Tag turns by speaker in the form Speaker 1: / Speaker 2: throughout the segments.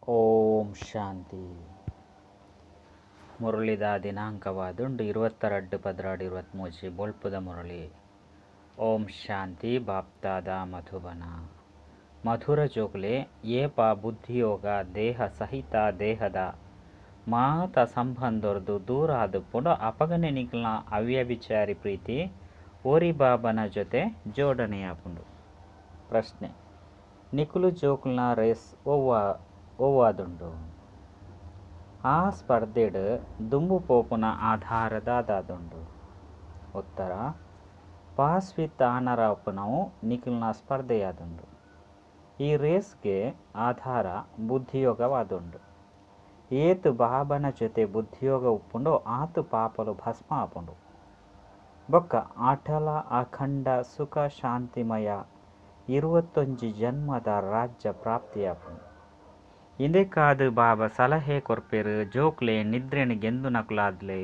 Speaker 1: ಓಂ ಶಾಂತಿ. ಮುರಳಿದ ದಿನಾಂಕವಾದುಂಡು 22 12 23 ಬೊಲ್ಪುದ ಮುರಳಿ. ಓಂ ಶಾಂತಿ. ಬಾಪ್ತಾದ ಮಧುಬನ. ಮಧುರ ಜೋಕುಲೆ ಏಪ ಬುದ್ಧಿಯೋಗ ದೇಹ ಸಹಿತ ದೇಹದ ಮಾತ ಸಂಬಂಧೊರ್ದು ದೂರ ಆದುಪ್ಪುಂಡು ಅಪಗನೆ ನಿಕಲ್ನ ಅವ್ಯಭಿಚಾರಿ ಪ್ರೀತಿ ಒರಿ ಬಾಬನ ಜೊತೆ ಜೋಡಣೆಯಾಪುಂಡು. ಪ್ರಶ್ನೆ: ನಿಕುಲು ಜೋಕುಲ್ನ ರೇಸ್ ಒವ್ವಾದುಂಡು? ಆ ಸ್ಪರ್ಧೆಡ್ ದುಂಬು ಪೋಪುನ ಆಧಾರ ದಾದಾದುಂಡು? ಉತ್ತರ: ಪಾಸ್ ವಿತ್ ಆನರ್ ಆಪುನವು ನಿಕಲ್ನ ಸ್ಪರ್ಧೆಯಾದುಂಡು. ಈ ರೇಸ್ಗೆ ಆಧಾರ ಬುದ್ಧಿಯೋಗವಾದುಂಡು. ಏತ್ ಬಾಬನ ಜೊತೆ ಬುದ್ಧಿಯೋಗ ಉಪ್ಪುಂಡೋ ಆತ್ ಪಾಪಲು ಭಸ್ಮ ಆಪುಂಡು. ಬೊಕ್ಕ ಅಟಲ ಅಖಂಡ ಸುಖ ಶಾಂತಿಮಯ 21 ಜನ್ಮದ ರಾಜ್ಯ ಪ್ರಾಪ್ತಿಯಾಪುಂಡು. ಇಂದೆಕ್ಕಾದ್ ಬಾಬಾ ಸಲಹೆ ಕೊರ್ಪೆರ್, ಜೋಕ್ಲೆ ನಿದ್ರೆನ್ ಗೆಂದುನಕುಲಾದ್ಲೆ.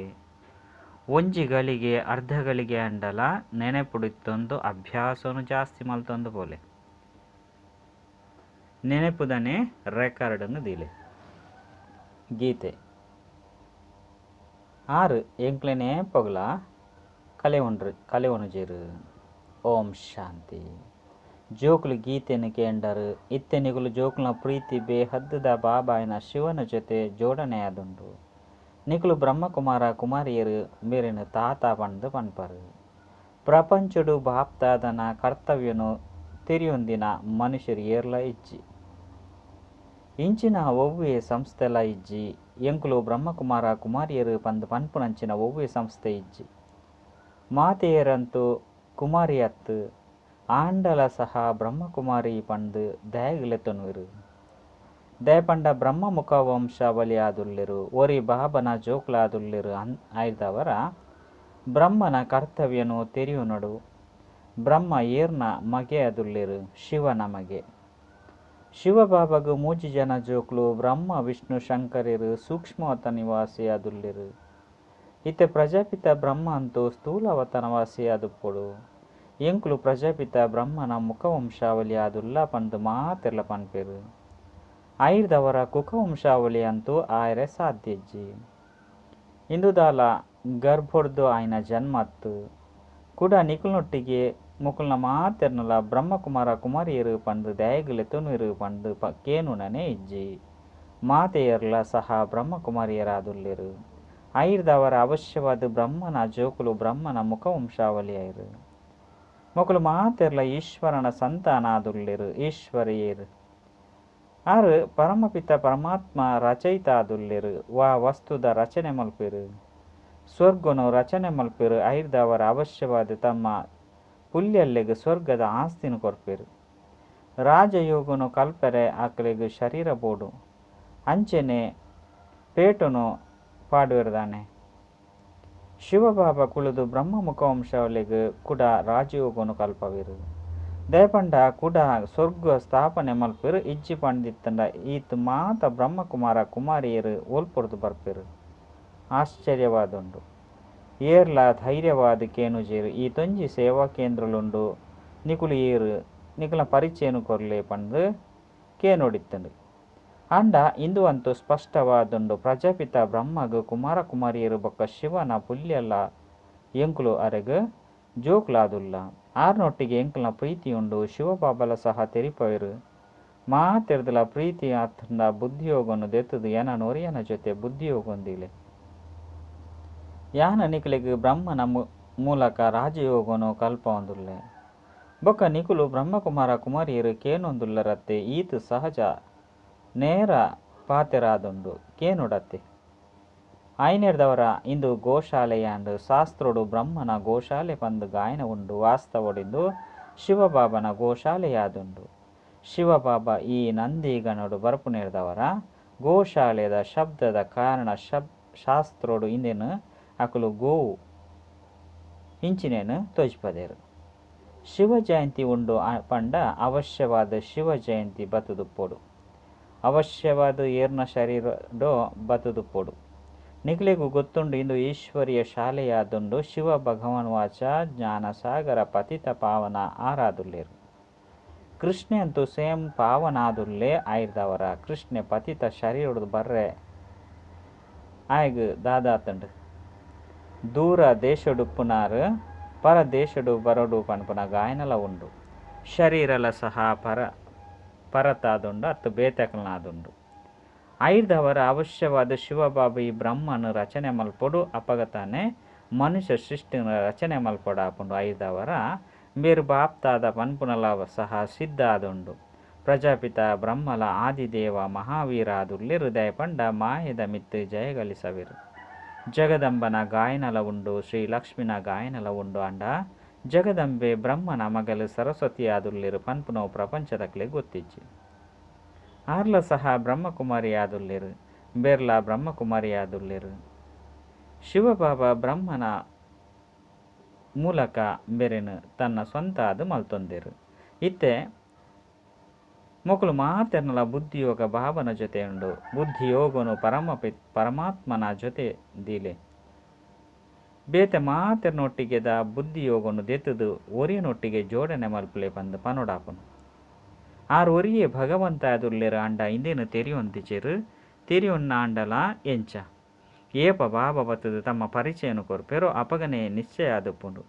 Speaker 1: ಒಂಜಿ ಗಳಿಗೆ ಅರ್ಧ ಗಳಿಗೆ ಆಂಡಲ ನೆನೆಪುಡಿತ್ತೊಂದು ಅಭ್ಯಾಸೊನು ಜಾಸ್ತಿ ಮಲ್ತೊಂದು ಪೋಲೆ. ನೆನೆಪುದನೆ ರೆಕಾರ್ಡ್ನ್ ದೀಲೆ. ಗೀತೆ. ಆರು ಎಂಕ್ಲೆನೇ ಪೊಗಲ ಕಲೆವೊಂಡ್ರು ಕಲೆವೊನುಜೆರ್. ಓಂ ಶಾಂತಿ. ಜೋಕುಲು ಗೀತೆನ್ ಕೇಂಡರು. ಇತ್ತೆ ನಿಕುಲು ಜೋಕುಲ್ನ ಪ್ರೀತಿ ಬೇಹದ್ದುದ ಬಾಬಾಯಿನ ಶಿವನ ಜೊತೆ ಜೋಡಣೆಯಾದುಂಡು. ನಿಕುಲು ಬ್ರಹ್ಮಕುಮಾರ ಕುಮಾರಿಯರು ಮೇರೆನ್ ತಾತ ಪಂದ್ ಪನ್ಪರ್. ಪ್ರಪಂಚೊಡು ಬಾಪ್ತಾದನ ಕರ್ತವ್ಯನು ತೆರಿಯೊಂದಿನ ಮನುಷ್ಯರು ಏರ್ಲಾ ಇಜ್ಜಿ. ಇಂಚಿನ ಒವ್ವೇ ಸಂಸ್ಥೆಲಾ ಇಜ್ಜಿ. ಎಂಕುಲು ಬ್ರಹ್ಮಕುಮಾರ ಕುಮಾರಿಯರು ಪಂದ್ ಪನ್ಪುನಂಚಿನ ಒವ್ವೇ ಸಂಸ್ಥೆ ಇಜ್ಜಿ. ಮಾತೆಯರಂತೂ ಕುಮಾರಿ ಅತ್ತ್ ಆಂಡಲ ಸಹ ಬ್ರಹ್ಮಕುಮಾರಿ ಪಂದ್ ದಾಯೆಗ್ ಲೆತ್ತೊನ್ವೆರ್? ದಾಯೆ ಪಂಡ ಬ್ರಹ್ಮ ಮುಖ ವಂಶಾವಳಿ ಆದುಲ್ಲೆರ್, ಒರಿ ಬಾಬನ ಜೋಕುಲಾದುಲ್ಲೆರ್. ಆಯ್ದವರ ಬ್ರಹ್ಮನ ಕರ್ತವ್ಯನು ತೆರಿಯೊನೊಡು. ಬ್ರಹ್ಮ ಏರ್ನ ಮಗೆ ಆದುಲ್ಲೆರ್? ಶಿವನ ಮಗೆ. ಶಿವಬಾಬಗ್ ಮೂಜಿ ಜನ ಜೋಕುಲು ಬ್ರಹ್ಮ ವಿಷ್ಣು ಶಂಕರೆರ್ ಸೂಕ್ಷ್ಮವತನ ನಿವಾಸಿ ಆದುಲ್ಲೆರ್. ಇತ್ತೆ ಪ್ರಜಾಪಿತ ಬ್ರಹ್ಮ ಅಂತೂ ಸ್ಥೂಲವತನ ವಾಸಿಯಾದುಪ್ಪೊಡು. ಎಂಕುಲು ಪ್ರಜಾಪಿತ ಬ್ರಹ್ಮನ ಮುಖವಂಶಾವಳಿ ಆದುಲ್ಲ ಪಂದ್ ಮಾತೆರ್ಲ ಪನ್ಪೆರ್. ಆಯಿರ್ದವರ ಕುಕವಂಶಾವಳಿ ಅಂತೂ ಆಯೆರೆ ಸಾಧ್ಯ ಇಜ್ಜಿ. ಇಂದುದಾಲ ಗರ್ಭೊಡ್ದು ಆಯಿನ ಜನ್ಮತ್. ಕುಡ ನಿಕುಲ್ನೊಟ್ಟಿಗೆ ಮೊಕುಲ್ನ ಮಾತೆರ್ನಲ ಬ್ರಹ್ಮಕುಮಾರ ಕುಮಾರಿಯರು ಪಂದ್ ದಾಯೆಗ್ ಲೆತ್ತೊನ್ವೆರ್ ಪಂದ್ ಕೇನುನನೇ ಇಜ್ಜಿ. ಮಾತೆಯರ್ಲ ಸಹ ಬ್ರಹ್ಮಕುಮಾರಿಯರಾದುಲ್ಲೆರ್. ಆಯಿರ್ದವರ ಅವಶ್ಯವಾದ ಬ್ರಹ್ಮನ ಜೋಕುಲು ಬ್ರಹ್ಮನ ಮುಖವಂಶಾವಳಿ ಆಯೆರ್. ಮೊಕುಲು ಮಾತೆರ್ಲ ಈಶ್ವರನ ಸಂತಾನ ಆದುಲ್ಲೆರ್. ಈಶ್ವರಿಯೆರ್ ಆರ್ ಪರಮಪಿತ ಪರಮಾತ್ಮ ರಚಯಿತ ಆದುಲ್ಲೆರ್. ವಾ ವಸ್ತುದ ರಚನೆ ಮಲ್ಪೆರ್? ಸ್ವರ್ಗನು ರಚನೆ ಮಲ್ಪೆರ್. ಐರ್ದವರ ಅವಶ್ಯವಾದ ತಮ್ಮ ಪುಲ್ಯಲ್ಲೆಗ್ ಸ್ವರ್ಗದ ಆಸ್ತಿನ ಕೊರ್ಪೆರ್. ರಾಜಯೋಗನು ಕಲ್ಪರೆ ಅಕ್ಲೆಗ್ ಶರೀರ ಬೋಡು. ಅಂಚೆನೆ ಪೇಟುನು ಪಾಡುವೆರ್ದಾನೆ. ಶಿವಬಾಬಾ ಕುಳುದು ಬ್ರಹ್ಮ ಮುಖವಂಶಾವಳಿಗ್ ಕುಡ ರಾಜಯೋಗನು ಕಲ್ಪವೆರ್. ದಯಪಂಡ ಕುಡ ಸ್ವರ್ಗ ಸ್ಥಾಪನೆ ಮಲ್ಪೆರ್. ಇಜ್ಜಿ ಪಂದಿತ್ತಂಡ ಈತ್ ಮಾತ ಬ್ರಹ್ಮಕುಮಾರ ಕುಮಾರಿಯರು ಒಲ್ಪೊರ್ದು ಬರ್ಪೆರ್? ಆಶ್ಚರ್ಯವಾದುಂಡು. ಏರ್ಲ ಧೈರ್ಯವಾದ್ ಕೇನುಜೆರ್, ಈತೊಂಜಿ ಸೇವಾ ಕೇಂದ್ರಲುಂಡು, ನಿಕುಲು ಏರ್, ನಿಕಲ್ನ ಪರಿಚಯನ ಕೊರ್ಲೆ ಪಂದ್ ಕೇನೋಡಿತ್ತಂಡು. ಆಂಡ ಇಂದು ಅಂತೂ ಸ್ಪಷ್ಟವಾದುಂಡು, ಪ್ರಜಾಪಿತ ಬ್ರಹ್ಮಗ್ ಕುಮಾರ ಕುಮಾರಿಯರು ಬೊಕ್ಕ ಶಿವನ ಪುಲ್ಯಲ್ಲ ಎಂಕುಲು ಅರೆಗ್ ಜೋಕುಲಾದುಲ್ಲ. ಆರ್ನೊಟ್ಟಿಗೆ ಎಂಕಲ್ನ ಪ್ರೀತಿ ಉಂಡು. ಶಿವಬಾಬಲ ಸಹ ತೆರಿಪಾವೆರ್, ಮಾತೆರ್ದಲ ಪ್ರೀತಿ ಆತ್ಂಡ ಬುದ್ಧಿಯೋಗನು ದೆತ್ತುದು ಎನನೊರಿಯನ ಜೊತೆ ಬುದ್ಧಿಯೋಗನು ದೀಲೆ. ಯಾನ್ ನಿಕಲೆಗ್ ಬ್ರಹ್ಮನ ಮೂಲಕ ರಾಜಯೋಗನು ಕಲ್ಪವೊಂದುಲ್ಲೆ. ಬೊಕ್ಕ ನಿಕುಲು ಬ್ರಹ್ಮಕುಮಾರ ಕುಮಾರಿಯರು ಕೇನೊಂದುಲ್ಲರತ್ತೆ. ಈತ್ ಸಹಜ ನೇರ ಪಾತೆರಾದುಂಡು ಕೇನೊಡತ್ತೆ. ಆಯಿನೆಡ್ದಾವರ ಇಂದು ಗೋಶಾಲೆಯಾಂಡ್. ಶಾಸ್ತ್ರೊಡು ಬ್ರಹ್ಮನ ಗೋಶಾಲೆ ಪಂದ್ ಗಾಯನ ಉಂಡು. ವಾಸ್ತವಡ್ ಇಂದು ಶಿವಬಾಬನ ಗೋಶಾಲೆಯಾದುಂಡು. ಶಿವಬಾಬಾ ಈ ನಂದಿಗಣಡ್ ಬರ್ಪುನೆಡ್ದಾವರ ಗೋಶಾಲೆದ ಶಬ್ದದ ಕಾರಣ ಶಾಸ್ತ್ರೊಡು ಇಂದೆನ್ ಅಕುಲು ಗೋವು ಇಂಚಿನೇನ್ ತೋಜಿಪದೆರ್. ಶಿವ ಜಯಂತಿ ಉಂಡು ಪಂಡ ಅವಶ್ಯವಾದ ಶಿವ ಜಯಂತಿ ಬತ್ತುದುಪ್ಪೊಡು. ಅವಶ್ಯವಾದ ಏರ್ನ ಶರೀರಡೋ ಬತ್ತುದುಪ್ಪೊಡು. ನಿಕಲೆಗ್ ಗೊತ್ತುಂಡು ಇಂದು ಈಶ್ವರಿಯ ಶಾಲೆಯಾದುಂಡು. ಶಿವ ಭಗವಾನ್ ವಾಚ ಜ್ಞಾನಸಾಗರ ಪತಿತ ಪಾವನ ಆರಾದುಲ್ಲೆರ್. ಕೃಷ್ಣೆ ಅಂತೂ ಸ್ವಯಂ ಪಾವನಾದುಲ್ಲೇ ಆಯ್ದವರ ಕೃಷ್ಣೆ ಪತಿತ ಶರೀರೊಡು ಬರ್ರೆ ಆಯಗ್ ದಾದಾತುಂಡು. ದೂರ ದೇಶೊಡುಪ್ಪುನಾರ್ ಪರ ದೇಶೊಡು ಬರೊಡು ಪನ್ಪುನ ಗಾಯನಲ ಉಂಡು. ಶರೀರಲ ಸಹ ಪರತಾದುಂಡು ಅತ್ತು ಬೇತಕಲ್ನಾದುಂಡು. ಐರ್ದವರ ಅವಶ್ಯವಾದ ಶಿವಬಾಬಾ ಈ ಬ್ರಹ್ಮನ ರಚನೆ ಮಲ್ಪೊಡು ಅಪಗತಾನೆ ಮನುಷ್ಯ ಸೃಷ್ಟಿನ ರಚನೆ ಮಲ್ಪೊಡಾಪುಂಡು. ಐರ್ದವರ ಬೇರು ಬಾಪ್ತಾದ ಪನ್ಪುನಲ ಸಹ ಸಿದ್ಧ ಆದುಂಡು. ಪ್ರಜಾಪಿತ ಬ್ರಹ್ಮಲ ಆದಿದೇವ ಮಹಾವೀರಾದುಲ್ಲೆರು ದಯಪಂಡ ಮಾಯದ ಮಿತ್ತು ಜಯಗಳಿಸವೆರು. ಜಗದಂಬನ ಗಾಯನಲ ಉಂಡು, ಶ್ರೀ ಲಕ್ಷ್ಮಿನ ಗಾಯನಲ ಉಂಡು. ಅಂಡ ಜಗದಂಬೆ ಬ್ರಹ್ಮನ ಮಗಲು ಸರಸ್ವತಿ ಆದುಲ್ಲೆರು ಪನ್ಪುನವು ಪ್ರಪಂಚದಕ್ಲೆ ಗೊತ್ತಿಜ್ಜಿ. ಆರ್ಲ ಸಹ ಬ್ರಹ್ಮಕುಮಾರಿ ಆದುಲ್ಲೆರು, ಬೇರ್ಲ ಬ್ರಹ್ಮಕುಮಾರಿ ಆದುಲ್ಲೆರು. ಶಿವಬಾಬಾ ಬ್ರಹ್ಮನ ಮೂಲಕ ಬೇರೆನು ತನ್ನ ಸ್ವಂತ ಅದು ಮಲ್ತೊಂದೆರು. ಇತ್ತೆ ಮೊಕಲು ಮಾತೆರ್ನಲ ಬುದ್ಧಿಯೋಗ ಬಾಬನ ಜೊತೆ ಉಂಡು. ಬುದ್ಧಿಯೋಗನು ಪರಮಾತ್ಮನ ಜೊತೆ ದೀಲೆ ಬೇತೆ ಮಾತೆರ್ನೊಟ್ಟಿಗೆದ ಬುದ್ಧಿಯೋಗನು ದೆತ್ತದು ಒರಿಯನೊಟ್ಟಿಗೆ ಜೋಡಣೆ ಮಲ್ಪಲೆ ಪಂದು ಪನೊಡಾಪುನು. ಆರ್ ಒರಿಯೇ ಭಗವಂತ ಆದುಲ್ಲೆರು ಅಂಡ ಇಂದೇನು ತೆರಿಯೊಂದಿಜೆರು. ತೆರಿಯೊನ್ನ ಆಂಡಲ ಎಂಚ ಏಪ ಬಾಬಾ ಬತ್ತದು ತಮ್ಮ ಪರಿಚಯನು ಕೊರ್ಪೆರೋ ಅಪಗನೆ ನಿಶ್ಚಯ ಆದುಪ್ಪುಂಡು.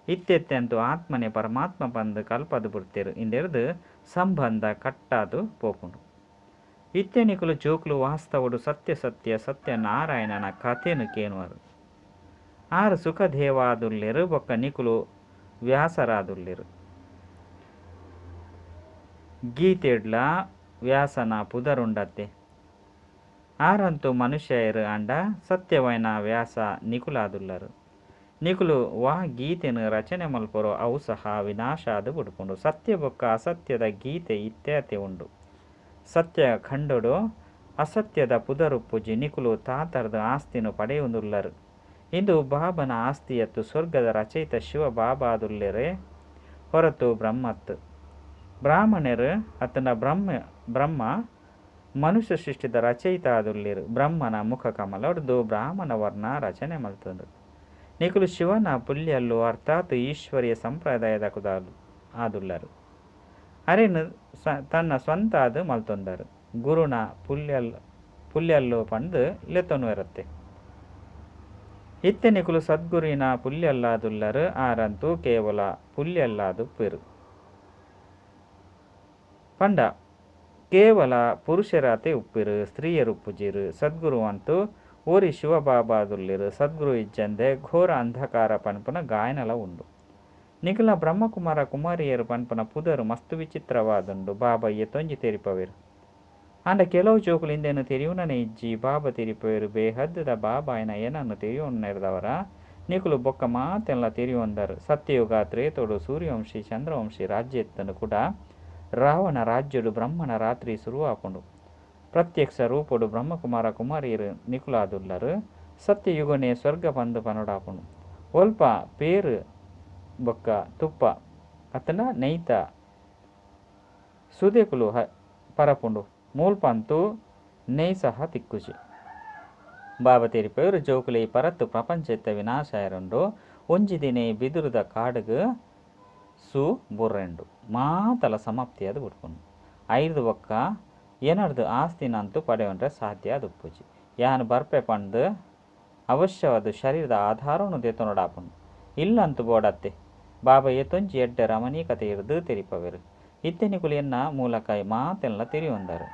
Speaker 1: ಇತ್ತೆತ್ತೆಂತು ಆತ್ಮನೆ ಪರಮಾತ್ಮ ಪಂದು ಕಲ್ಪದು ಬಿಡ್ತೇರು. ಇಂದೆರ್ದು ಸಂಬಂಧ ಕಟ್ಟಾದು ಪೋಪುಂಡು. ಇತ್ತೆನಿಕುಲು ಜೋಕ್ಲು ವಾಸ್ತವಡು ಸತ್ಯ ಸತ್ಯ ಸತ್ಯನಾರಾಯಣನ ಕಥೆನು ಕೇನುವರು. ಆರು ಸುಖದೇವಾದುಲ್ಲೆರು ಬೊಕ್ಕ ನಿಕುಲು ವ್ಯಾಸರಾದುಲ್ಲೆರು. ಗೀತೆಡ್ಲ ವ್ಯಾಸನ ಪುದರುಂಡತ್ತೆ. ಆರಂತೂ ಮನುಷ್ಯರು ಅಂಡ ಸತ್ಯವೈನ ವ್ಯಾಸ ನಿಕುಲಾದುಲ್ಲರು. ನಿಕುಲು ವಾ ಗೀತೆನು ರಚನೆ ಮಲ್ಪರೋ ಅವು ಸಹ ವಿನಾಶ ಆದು ಬಿಡ್ಪುಂಡು. ಸತ್ಯ ಬೊಕ್ಕ ಅಸತ್ಯದ ಗೀತೆ ಇತ್ಯಾತೆ ಉಂಡು. ಸತ್ಯ ಖಂಡೋಡು ಅಸತ್ಯದ ಪುದರುಪ್ಪುಜಿ. ನಿಕುಲು ತಾತರ್ದ ಆಸ್ತಿನು ಪಡೆಯುವುದುಲ್ಲರು. ಇಂದು ಬಾಬನ ಆಸ್ತಿಯತ್ತು ಸ್ವರ್ಗದ ರಚಯಿತ ಶಿವ ಬಾಬಾದುಲ್ಲೆರೆ ಹೊರತು ಬ್ರಹ್ಮತ್ತು. ಬ್ರಾಹ್ಮಣರು ಅತ್ತನ ಬ್ರಹ್ಮ ಮನುಷ್ಯ ಸೃಷ್ಟಿದ ರಚಯಿತ ಆದುಲ್ಲೆರು. ಬ್ರಹ್ಮನ ಮುಖ ಕಮಲೊಡ್ದು ಬ್ರಾಹ್ಮಣ ವರ್ಣ ರಚನೆ ಮಲ್ತಂದು. ನಿಕುಲು ಶಿವನ ಪುಲ್ಯಲ್ಲು ಅರ್ಥಾತ್ ಈಶ್ವರಿಯ ಸಂಪ್ರದಾಯದ ಕುದಾಲು ಆದುಲ್ಲರು. ಅರೆನು ತನ್ನ ಸ್ವಂತ ಅದು ಮಲ್ತೊಂದರು. ಗುರುನ ಪುಲ್ಯಲ್ಲು ಪಂದು ಲೆತ್ತೊನ್ವೆರತ್ತೆ. ಇತ್ತೆ ನಿಕುಲು ಸದ್ಗುರುವಿನ ಪುಲ್ಯಲ್ಲಾದುಲ್ಲರು. ಆರಂತೂ ಕೇವಲ ಪುಲ್ಯಲ್ಲಾದುಪ್ಪೆರು. ಪಂಡ ಕೇವಲ ಪುರುಷರಾತೆ ಉಪ್ಪಿರು, ಸ್ತ್ರೀಯರು ಉಪ್ಪುಜಿರು. ಸದ್ಗುರು ಅಂತೂ ಓರಿ ಶಿವಬಾಬಾದುಲ್ಲೆರು. ಸದ್ಗುರು ಇಜ್ಜಂದೆ ಘೋರ ಅಂಧಕಾರ ಪನ್ಪುನ ಗಾಯನಲ ಉಂಡು. ನಿಖಿಲ ಬ್ರಹ್ಮಕುಮಾರ ಕುಮಾರಿಯರು ಪನ್ಪುನ ಪುದರು ಮಸ್ತು ವಿಚಿತ್ರವಾದುಂಡು. ಬಾಬಾ ಏತೊಂಜಿ ತೆರಿಪವೆರು. ಅಂಡ ಕೆಲವು ಜೋಕುಲು ಇಂದೇನು ತೆರಿಯುನನೆ ಇಜ್ಜಿ. ಬಾಬಾ ತೆರಿಪವೆರು. ಬೇಹದ್ದದ ಬಾಬಾಯನ ಏನನ್ನು ತೆರಿಯುವನೆರ್ದವರ ನಿಕುಲು ಬೊಕ್ಕ ಮಾತೆಲ್ಲ ತೆರಿಯೊಂದರು. ಸತ್ಯಯುಗ ತ್ರೇತೋಡು ಸೂರ್ಯವಂಶಿ ಚಂದ್ರವಂಶಿ ರಾಜ್ಯ ಎತ್ತನು ಕೂಡ ರಾವಣ ರಾಜ್ಯಡು ಬ್ರಹ್ಮಣ ರಾತ್ರಿ ಶುರುವಾಪುಂಡು. ಪ್ರತ್ಯಕ್ಷ ರೂಪಡು ಬ್ರಹ್ಮಕುಮಾರ ಕುಮಾರಿಯರು ನಿಕುಲಾದುಲ್ಲರು. ಸತ್ಯಯುಗನೇ ಸ್ವರ್ಗ ಪಂದು ಪನೊಡಾಪುಂಡು. ಒಲ್ಪ ಪೇರು ಬೊಕ್ಕ ತುಪ್ಪ ಅತನ ನೈತ ಸುದೆಕುಲು ಪರಪುಂಡು. ಮೂಲ್ಪಂತೂ ನೇಯ್ ಸಹ ತಿಕ್ಕುಜಿ. ಬಾಬಾ ತೆರಿಪೆರು ಜೋಕುಲೆ ಪರತ್ತು ಪ್ರಪಂಚ ವಿನಾಶ ಆಯರುಂಡು. ಒಂಜಿ ದಿನ ಬಿದುರುದ ಕಾಡುಗು ಸು ಬುರ್ರೆಂಡು ಮಾತಲ ಸಮಾಪ್ತಿಯಾದ ಬಿಡ್ಪುಂಡು. ಐದು ಬೊಕ್ಕ ಏನರ್ದು ಆಸ್ತಿನಂತೂ ಪಡೆಯೊಂಡ್ರೆ ಸಾಧ್ಯ ಆದುಪ್ಪುಜಿ. ಯಾನ್ ಬರ್ಪೆ ಪಂದು ಅವಶ್ಯವಾದ ಶರೀರದ ಆಧಾರವನ್ನು ದೆತ್ತೊನೊಡಾಪುಂಡು. ಇಲ್ಲಂತೂ ಬೋಡತ್ತೆ. ಬಾಬಾ ಏತೊಂಜಿ ಎಡ್ಡೆ ರಮಣೀಕತೆ ಇರ್ದು ತೆರಿಪವೆರು. ಇತ್ತೆ ನಿಕುಲು ಎನ್ನ ಮೂಲಕ ಮಾತೆಲ್ಲ ತೆರಿಯೊಂದರು.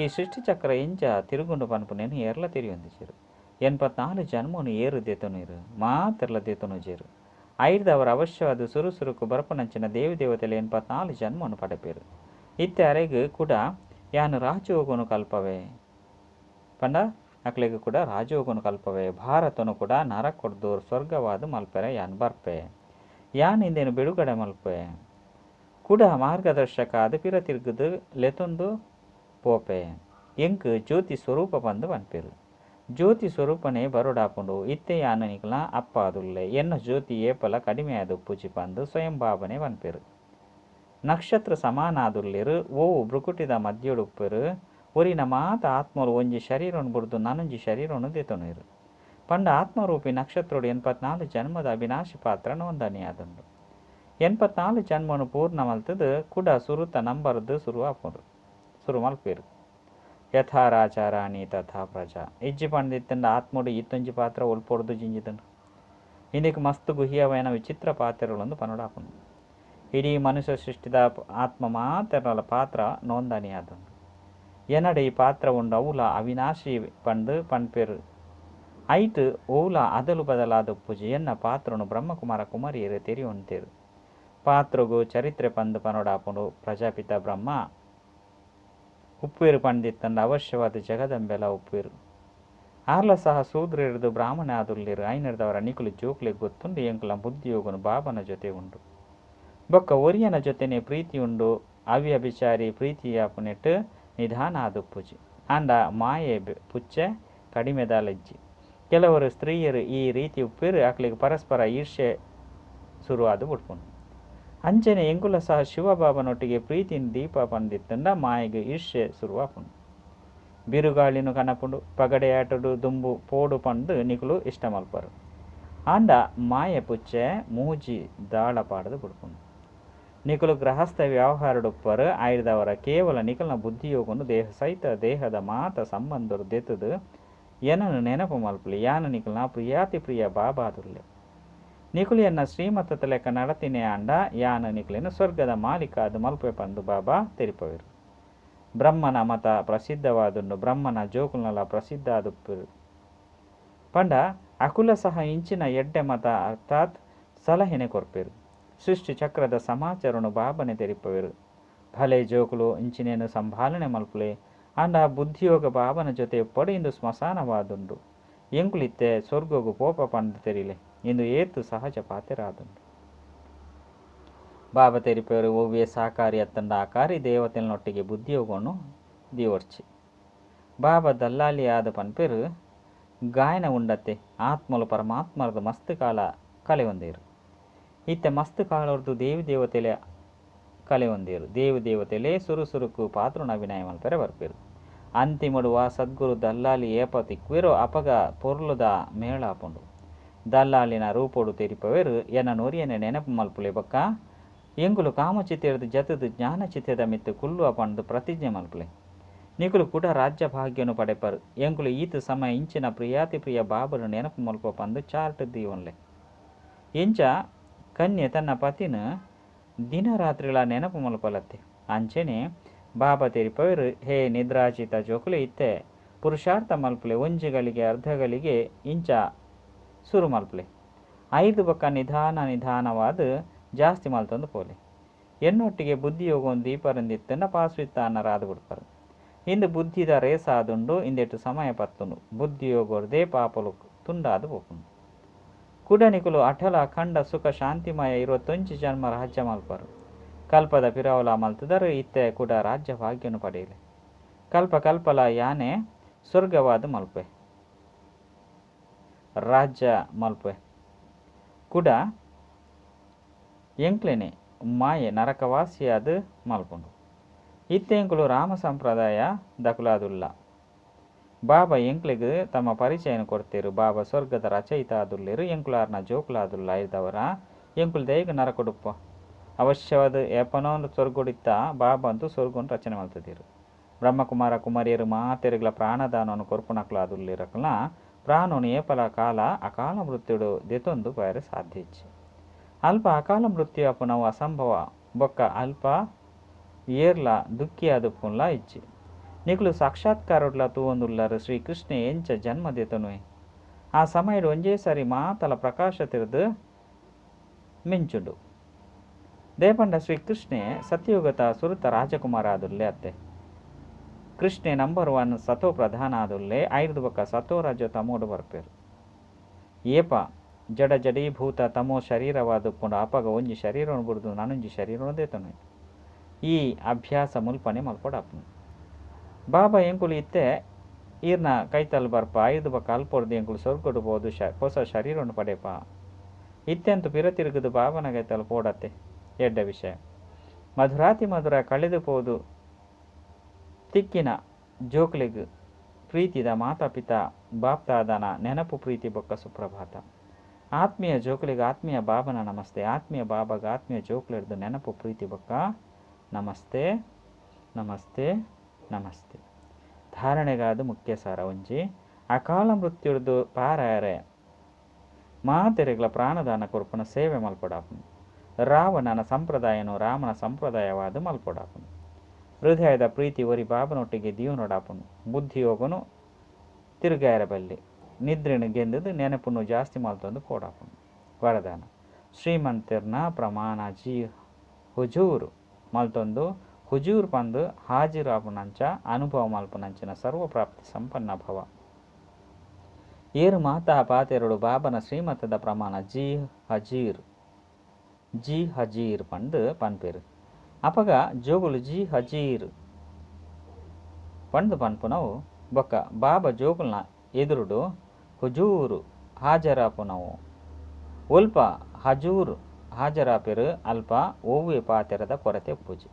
Speaker 1: ಈ ಸೃಷ್ಟಿಚಕ್ರ ಎಂಚ ತಿರುಗುಂಡು ಪನ್ಪುನೇನು ಏರ್ಲ ತೆರಿಯೊಂದಿಜೆರು. 84 ಜನ್ಮನು ಏರು ದೆತ್ತೊನೀರು ಮಾತೆರ್ಲ ದೆತ್ತೊನುಜೆರು. ಐರ್ದವರ ಅವಶ್ಯವಾದ ಸುರು ಸುರುಕು ಬರಪುನಂಚಿನ ದೇವಿ ದೇವತೆಲೆ 84 ಜನ್ಮನು ಪಡೆಪೇರು. ಇತ್ತೆ ಅರೆಗ್ ಕೂಡ ಯಾನು ರಾಜಯೋಗನು ಕಲ್ಪವೆ ಪಂಡ ಅಕ್ಲೆಗ್ ಕೂಡ ರಾಜಯೋಗನು ಕಲ್ಪವೆ. ಭಾರತನು ಕೂಡ ನರಕೊಡ್ದು ಸ್ವರ್ಗವಾದ ಮಲ್ಪೆರೆ ಯಾನ್ ಬರ್ಪೆ. ಯಾನ್ ಇಂದೇನು ಬಿಡುಗಡೆ ಮಲ್ಪೆ ಕೂಡ ಮಾರ್ಗದರ್ಶಕ ಅದು ಪಿರ ತಿರುಗುದು ಲೆತೊಂದು ಪೋಪೆ. ಎಂಕ್ ಜ್ಯೋತಿ ಸ್ವರೂಪ ಪಂದು ಪನ್ಪೆರು. ಜ್ಯೋತಿ ಸ್ವರೂಪನೇ ಬರೋಡಾಪುಂಡು. ಇತ್ತೆ ಯಾನು ನಿಕಲ ಅಪ್ಪ ಆದುಲ್ಲೆ. ಎನ್ನ ಜ್ಯೋತಿ ಏಪಲ ಕಡಿಮೆ ಆದುಪ್ಪುಜಿ ಪಂದು ಸ್ವಯಂ ಬಾಬನೆ ಪನ್ಪೆರು. ನಕ್ಷತ್ರ ಸಮಾನಾದುಲ್ಲೆರು. ಓವು ಭ್ರುಕುಟಿದ ಮಧ್ಯೊಡುಪ್ಪೆರು. ಒರಿನ ಮಾತ ಆತ್ಮಲು ಒಂಜಿ ಶರೀರನು ಬುಡ್ದು ನಾನೊಂಜಿ ಶರೀರನು ದೆತ್ತೊನುವೆರು. ಪಂಡ ಆತ್ಮರೂಪಿ ನಕ್ಷತ್ರೋಡು 84 ಜನ್ಮದ ಅವಿನಾಶಿ ಪಾತ್ರ ನೋಂದಣಿ ಆದುಂಡು. 84 ಜನ್ಮನು ಪೂರ್ಣ ಮಲ್ತದು ಕುಡ ಸುರುತ ನಂಬರ್ದು ಸುರು ಆಪುಂಡು ಸುರು ಮಲ್ಪೇರು. ಯಥಾ ರಾಜಾ ರಾಣಿ ತಥಾ ಪ್ರಜಾ ಇಜ್ಜಿ ಪಂಡಿತ್ತಂಡ ಆತ್ಮಡು ಈತೊಂಜಿ ಪಾತ್ರ ಒಲ್ಪೊಡ್ದು ಜಿಂಜಿದಂಡು. ಇಂದಕ್ಕೆ ಮಸ್ತ್ ಗುಹ್ಯವೈನ ವಿಚಿತ್ರ ಪಾತ್ರಗಳೊಂದು ಪನೊಡಾಪುಂಡು. ಇಡೀ ಮನುಷ್ಯ ಸೃಷ್ಟಿದ ಆತ್ಮ ಮಾತೆರ್ನಲ ಪಾತ್ರ ನೋಂದಣಿ ಆದುಂಡು. ಎನ್ನಡ ಈ ಪಾತ್ರ ಉಂಡು ಅವುಲ ಅವಿನಾಶಿ ಪಂದು ಪನ್ಪೇರು. ಐಟ್ ಓಲ ಅದಲು ಬದಲಾದ ಪೂಜೆ ಎನ್ನ ಪಾತ್ರನು ಬ್ರಹ್ಮಕುಮಾರ ಕುಮಾರಿಯರು ತೆರಿಯೊಂತೇರು. ಪಾತ್ರಗು ಚರಿತ್ರೆ ಪಂದು ಪನೊಡಾಪುಂಡು. ಪ್ರಜಾಪಿತ ಬ್ರಹ್ಮ ಉಪ್ಪೇರು ಪಂಡಿತ್ತಂಡ ಅವಶ್ಯವಾದ ಜಗದಂಬೆಲ ಉಪ್ಪೇರು. ಆರ್ಲ ಸಹ ಶೂದ್ರರ್ದು ಬ್ರಾಹ್ಮಣ ಆದುಲ್ಲೇರು. ಐನರ್ದವರ ನಿಕುಲು ಜೋಕ್ಲೆ ಗೊತ್ತುಂಡು ಎಂಕುಲ ಬುದ್ಧಿಯೋಗನು ಬಾಬನ ಜೊತೆ ಉಂಡು. ಬೊಕ್ಕ ಒರಿಯನ ಜೊತೆನೆ ಪ್ರೀತಿ ಉಂಡು. ಅವ್ಯಭಿಚಾರಿ ಪ್ರೀತಿಯಾಪುನೆಟ್ ನಿಧಾನ ಆದುಪ್ಪುಜಿ. ಆಂಡ ಮಾಯೆ ಪುಚ್ಚೆ ಕಡಿಮೆದಾಲಜ್ಜಿ. ಕೆಲವರು ಸ್ತ್ರೀಯರು ಈ ರೀತಿ ಉಪ್ಪೇರು ಅಕ್ಲೆಗ್ ಪರಸ್ಪರ ಈರ್ಷೆ ಸುರು ಆದು ಬಿಡ್ಪುಂಡು. ಅಂಚನೆ ಎಂಕುಲ ಸಹ ಶಿವಬಾಬನೊಟ್ಟಿಗೆ ಪ್ರೀತಿನ ದೀಪ ಪಂದಿತ್ತಂಡ ಮಾಯೆಗೆ ಈರ್ಷೆ ಸುರುವಾಪುಂಡು. ಬಿರುಗಾಳಿನ ಕನಪುಂಡು ಪಗಡೆಯಾಟಡು ದುಂಬು ಪೋಡು ಪಂದು ನಿಕುಲು ಇಷ್ಟ ಮಲ್ಪರು. ಆಂಡ ಮಾಯೆ ಪುಚ್ಚೆ ಮೂಜಿ ದಾಳ ಪಾಡದು ಬಿಡ್ಪುಂಡು. ನಿಕುಲು ಗೃಹಸ್ಥ ವ್ಯವಹಾರಡುಪ್ಪರು ಆಯ್ದವರ ಕೇವಲ ನಿಕಲ್ನ ಬುದ್ಧಿಯೋಗನು ದೇಹ ಸಹಿತ ದೇಹದ ಮಾತ ಸಂಬಂಧರು ದೆತ್ತದು ಏನನ್ನು ನೆನಪು ಮಲ್ಪಲಿ. ಯಾನು ನಿಕಲ್ನ ಪ್ರಿಯಾತಿ ಪ್ರಿಯ ಬಾಬಾದುಲ್ಲೆ. ನಿಕುಲು ಎನ್ನ ಶ್ರೀಮತದ ಲೆಕ್ಕ ನಡತಿನೇ ಆಂಡ ಯಾನು ನಿಕುಲೇನು ಸ್ವರ್ಗದ ಮಾಲೀಕ ಅದು ಮಲ್ಪೆ ಪಂದು ಬಾಬಾ ತೆರಿಪವೇರು. ಬ್ರಹ್ಮನ ಮತ ಪ್ರಸಿದ್ಧವಾದುಂಡು. ಬ್ರಹ್ಮನ ಜೋಕುಲ್ನಲ ಪ್ರಸಿದ್ಧ ಆದುಪ್ಪರು. ಪಂಡ ಅಕುಲ ಸಹ ಇಂಚಿನ ಎಡ್ಡೆ ಮತ ಅರ್ಥಾತ್ ಸಲಹೆನೆ ಕೊರ್ಪೇರು. ಸೃಷ್ಟಿ ಚಕ್ರದ ಸಮಾಚಾರನು ಬಾಬನೆ ತೆರಿಪವೇರು. ಭಲೆ ಜೋಕುಲು ಇಂಚಿನೇನು ಸಂಭಾಲನೆ ಮಲ್ಪಲೆ. ಆಂಡ ಬುದ್ಧಿಯೋಗ ಬಾಬನ ಜೊತೆ ಪಡು ಇಂದು ಸ್ಮಶಾನವಾದುಂಡು. ಎಂಕುಲಿತ್ತೆ ಸ್ವರ್ಗಗು ಪೋಪ ಪಂದು ತೆರಿಲೆ ಇಂದು ಏತು ಸಹಜ ಪಾತೆರಾದುಂಡು. ಬಾಬಾ ತೆರಿಪೇರು ಒವ್ವೇ ಸಾಕಾರಿ ಅತ್ತಂಡ ಆಕಾರಿ ದೇವತೆನೊಟ್ಟಿಗೆ ಬುದ್ಧಿಯೋಗವನ್ನು ದಿವರ್ಚಿ. ಬಾಬಾ ದಲ್ಲಾಲಿ ಆದ ಪನ್ಪೇರು ಗಾಯನ ಉಂಡತ್ತೆ ಆತ್ಮಲು ಪರಮಾತ್ಮರದ ಮಸ್ತ್ ಕಾಲ ಕಲೆ ಹೊಂದೇರು. ಇತ್ತೆ ಮಸ್ತ್ ಕಾಲೊರ್ದು ದೇವಿ ದೇವತೆಲೆ ಕಲೆ ಹೊಂದೇರು. ದೇವಿ ದೇವತೆಲೆ ಸುರು ಸುರುಕು ಪಾತ್ರನ ಅಭಿನಯ ಮಲ್ಪೆರೆ ಬರ್ಪೇರು. ಅಂತಿಮಡುವ ಸದ್ಗುರು ದಲ್ಲಾಲಿ ಏಪ ತಿಕ್ವೇರೋ ಅಪಗ ಪೊರ್ಲುದ ಮೇಳಾಪುಂಡು. ದಲ್ಲಾಲಿನ ರೂಪೋಡು ತೆರಿಪವೇರು ಎನ್ನ ನೊರಿಯನೆ ನೆನಪು ಮಲ್ಪುಲೆ ಬೊಕ್ಕ ಎಂಕುಲು ಕಾಮಚಿತೆರ್ದು ಜತದು ಜ್ಞಾನಚಿತೆದ ಮಿತ್ತು ಕುಲ್ಲುವ ಪಂದು ಪ್ರತಿಜ್ಞೆ ಮಲ್ಪುಲೆ. ನಿಕುಲು ಕೂಡ ರಾಜ್ಯ ಭಾಗ್ಯನು ಪಡೆಪರು. ಎಂಕುಲು ಈತ ಸಮಯ ಇಂಚಿನ ಪ್ರಿಯಾತಿ ಪ್ರಿಯ ಬಾಬನು ನೆನಪು ಮಲ್ಪ ಪಂದು ಚಾರ್ಟ್ ದೀವನ್ಲೆ. ಇಂಚ ಕನ್ಯೆ ತನ್ನ ಪತಿನ ದಿನರಾತ್ರಿಗಳ ನೆನಪು ಮಲ್ಪಲತ್ತೆ. ಅಂಚೆನೆ ಬಾಬಾ ತೆರಿಪವೇರು ಹೇ ನಿದ್ರಾಚಿತ ಜೋಕುಲೆ ಇತ್ತೆ ಪುರುಷಾರ್ಥ ಮಲ್ಪುಲೆ. ಒಂಜಿಗಳಿಗೆ ಅರ್ಧಗಳಿಗೆ ಇಂಚ ಸುರು ಮಲ್ಪುಲೆ. ಐದು ಬೊಕ್ಕ ನಿಧಾನ ನಿಧಾನವಾದ ಜಾಸ್ತಿ ಮಲ್ತೊಂದು ಪೋಲೆ. ಎನ್ನೊಟ್ಟಿಗೆ ಬುದ್ಧಿಯೋಗ ದೀಪರಂದಿತ್ತಂಡ ಪಾಸ್ವಿತ್ತಾನರಾದ ಬಿಡ್ಪಾರು. ಇಂದು ಬುದ್ಧಿದ ರೇಸ ಆದುಂಡು. ಇಂದೆಟ್ಟು ಸಮಯ ಪತ್ತುಂಡು. ಬುದ್ಧಿಯೋಗೊರ್ದೇ ಪಾಪಲು ತುಂಡಾದು ಪೋಪುಂಡು. ಕುಡನಿಕುಲು ಅಟಲ ಅಖಂಡ ಸುಖ ಶಾಂತಿಮಯ 21 ಜನ್ಮ ರಾಜ್ಯ ಮಲ್ಪರು. ಕಲ್ಪದ ಪಿರವಲ ಮಲ್ತದರು ಇತ್ತೆ ಕೂಡ ರಾಜ್ಯ ಭಾಗ್ಯನು ಪಡೆಯಲೆ. ಕಲ್ಪ ಕಲ್ಪಲ ಯಾನೆ ಸ್ವರ್ಗವಾದ ಮಲ್ಪೆ ರಾಜ್ಯ ಮಲ್ಪೆ. ಕೂಡ ಎಂಕ್ಲೆನೆ ಮಾಯೆ ನರಕವಾಸಿಯಾದ ಮಲ್ಪುಂಡು. ಇತ್ತೆ ಎಂಕುಲು ರಾಮ ಸಂಪ್ರದಾಯ ದಕುಲಾದುಲ್ಲ. ಬಾಬಾ ಎಂಕ್ಲೆಗ್ ತಮ್ಮ ಪರಿಚಯನ ಕೊಡ್ತೇರು. ಬಾಬಾ ಸ್ವರ್ಗದ ರಚಯಿತ ಆದುಲ್ಲೇರು. ಎಂಕುಲಾರ್ನ ಜೋಕುಲಾದುಲ್ಲ. ಐದವರ ಎಂಕುಲು ದಯಗ ನರಕೊಡುಪ್ಪ ಅವಶ್ಯವಾದ ಏಪನೋ ಸ್ವರ್ಗೊಡಿತ್ತ ಬಾಬಾ ಅಂತೂ ಸ್ವರ್ಗವನ್ನು ರಚನೆ ಮಲ್ತದಿರು. ಬ್ರಹ್ಮಕುಮಾರ ಕುಮಾರಿಯರು ಮಾತೆರುಗಳ ಪ್ರಾಣದಾನವನ್ನು ಕೊರ್ಪುನಕ್ಲಾದುಲ್ಲೇರಕ್ಲ ಪ್ರಾಣನು ಏಪಲ ಕಾಲ ಅಕಾಲ ಮೃತ್ಯುಡು ದೆತೊಂದು ಪೋಯರೆ ಸಾಧ್ಯ ಇಜ್ಜಿ. ಅಲ್ಪ ಅಕಾಲ ಮೃತ್ಯು ಅಪುನವು ಅಸಂಭವ. ಬೊಕ್ಕ ಅಲ್ಪ ಏರ್ಲ ದುಃಖಿಯಾದುಪ್ಪುನ್ಲ ಇಜ್ಜಿ. ನಿಕುಲು ಸಾಕ್ಷಾತ್ಕಾರೊಡ್ಲ ತೂವೊಂದುಲ್ಲರು ಶ್ರೀಕೃಷ್ಣೆ ಎಂಚ ಜನ್ಮ ದೆತೊನುವೆ. ಆ ಸಮಯಡ್ ಒಂಜೇ ಸಾರಿ ಮಾತಲ ಪ್ರಕಾಶ ತಿರ್ದು ಮಿಂಚುಂಡು. ದೇಪಂಡ ಶ್ರೀಕೃಷ್ಣೆ ಸತ್ಯಯುಗತ ಸುರುತ ರಾಜಕುಮಾರ ಆದುಲ್ಲೆ ಅತ್ತೆ. ಕೃಷ್ಣೆ ನಂಬರ್ 1 ಸತೋ ಪ್ರಧಾನ ಆದುಲ್ಲೆ. ಐರ್ದು ಬೊಕ್ಕ ಸತೋ ರಾಜ್ಯ ತಮೋಡು ಬರ್ಪೇರು. ಏಪ ಜಡ ಜಡೀಭೂತ ತಮೋ ಶರೀರವಾದುಪ್ಪುಂಡು ಅಪಗ ಒಂಜಿ ಶರೀರವನ್ನು ಬುಡ್ದು ನಾನೊಂಜಿ ಶರೀರವನ್ನು ದೇತನು. ಈ ಅಭ್ಯಾಸ ಮುಲ್ಪನೆ ಮಲ್ಪೊಡಾಪುಂಡು. ಬಾಬಾ ಎಂಕುಲು ಇತ್ತೆ ಈರ್ನ ಕೈತಲ್ ಬರ್ಪ ಐದು ಬೊಕ್ಕ ಅಲ್ಪೊರ್ದು ಎಂಕುಲು ಸ್ವರ್ಗಡು ಪೋದು ಹೊಸ ಶರೀರವನ್ನು ಪಡೆಪ. ಇತ್ತೆಂತು ಪಿರ ತಿರುಗುದು ಬಾಬನ ಕೈತಲ್ ಪೋಡತ್ತೆ. ಎಡ್ಡ ವಿಷಯ. ಮಧುರಾತಿ ಮಧುರ ಕಳೆದು ಪೋದು ತಿಕ್ಕಿನ ಜೋಕ್ಲೆಗ್ ಪ್ರೀತಿದ ಮಾತಾ ಪಿತಾ ಬಾಪ್ತಾದನ ನೆನಪು ಪ್ರೀತಿ ಬೊಕ್ಕ ಸುಪ್ರಭಾತ. ಆತ್ಮೀಯ ಜೋಕುಲೆಗ್ ಆತ್ಮೀಯ ಬಾಬನ ನಮಸ್ತೆ. ಆತ್ಮೀಯ ಬಾಬಾಗ ಆತ್ಮೀಯ ಜೋಕುಲೆರ್ದು ನೆನಪು ಪ್ರೀತಿ ಬೊಕ್ಕ ನಮಸ್ತೆ ನಮಸ್ತೆ ನಮಸ್ತೆ. ಧಾರಣೆಗಾದ ಮುಖ್ಯ ಸಾರ ಒಂಜಿ ಅಕಾಲ ಮೃತ್ಯುರ್ದು ಪಾರಾಯರೆ ಮಾತೆರೆಗ್ಲ ಪ್ರಾಣದಾನ ಕೊರ್ಪುನ ಸೇವೆ ಮಲ್ಪೊಡಾಪುಂಡು. ರಾವಣನ ಸಂಪ್ರದಾಯನು ರಾಮನ ಸಂಪ್ರದಾಯವಾದ ಮಲ್ಪೊಡಾಪುಂಡು. ಹೃದಯದ ಪ್ರೀತಿ ಒರಿ ಬಾಬನೊಟ್ಟಿಗೆ ದೀವನೊಡಾಪುಂಡು. ಬುದ್ಧಿಯೋಗನು ತಿರುಗಾಯರ ಬಲ್ಲಿ ನಿದ್ರೆನು ಗೆಂದದು ನೆನಪುನು ಜಾಸ್ತಿ ಮಲ್ತೊಂದು ಪೋಡಾಪುಂಡು. ವರದಾನ ಶ್ರೀಮಂತಿರ್ನ ಪ್ರಮಾಣ ಜಿ ಹುಜೂರ್ ಮಲ್ತೊಂದು ಹುಜೂರ್ ಪಂದು ಹಾಜಿರಾಪುನಂಚ ಅನುಭವ ಮಲ್ಪುನಂಚಿನ ಸರ್ವಪ್ರಾಪ್ತಿ ಸಂಪನ್ನ ಭವ. ಏರು ಮಾತಾ ಪಾತೆರಡು ಬಾಬನ ಶ್ರೀಮತದ ಪ್ರಮಾಣ ಜಿ ಹಜೀರ್ ಜಿ ಹಜೀರ್ ಪಂದು ಪನ್ಪೇರು. ಅಪಗ ಜೋಗುಲು ಜಿ ಹಜೀರ್ ಪಂದು ಪನ್ಪುನವು ಬೊಕ್ಕ ಬಾಬಾ ಜೋಗುಲ್ನ ಎದುರುಡು ಹುಜೂರು ಹಾಜರಾಪುನವು. ಒಲ್ಪ ಹಜೂರ್ ಹಾಜರಾಪೆರು ಅಲ್ಪ ಒವ್ವೆ ಪಾತೆರದ ಕೊರತೆ ಉಪ್ಪುಜಿ.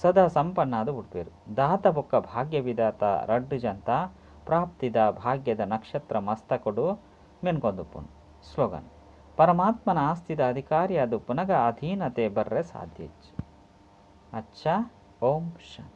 Speaker 1: ಸದಾ ಸಂಪನ್ನಾದ ಉಡ್ಪೇರು. ದಾತ ಬೊಕ್ಕ ಭಾಗ್ಯ ವಿಧಾತ ರಡ್ಡು ಜಂತ ಪ್ರಾಪ್ತಿದ ಭಾಗ್ಯದ ನಕ್ಷತ್ರ ಮಸ್ತಕಡು ಮೆನ್ಕೊಂದುಪ್ಪುನು. ಸ್ಲೋಗನ್ ಪರಮಾತ್ಮನ ಆಸ್ತಿದ ಅಧಿಕಾರಿಯಾದ ಪುನಗ ಅಧೀನತೆ ಬರ್ರೆ ಸಾಧ್ಯ. ಅಚ್ಚಾ ಓಂ ಶಾಂತಿ.